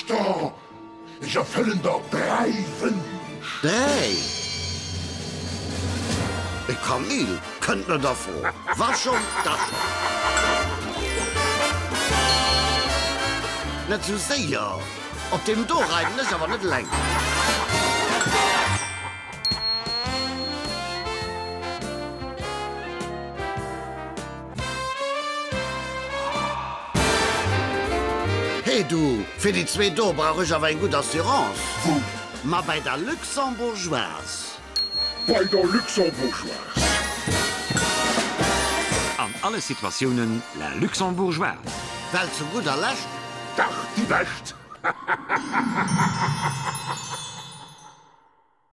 Lauschter, ech erfëllen der 3 Wënsch. 3? E Kamel kënnt net a Fro. Wa schonn, da schonn. Net sou séier, op deem do reiden ech awer net eleng. Hey du, fir déi zwee do brauch ech awer eng gutt Assurance. Wou? Ma bei der Luxembourgeoise. Bei der Luxembourgeoise. An alle Situatiounen la Luxembourgeoise. Well zu gudder Lescht. Dach déi Bescht!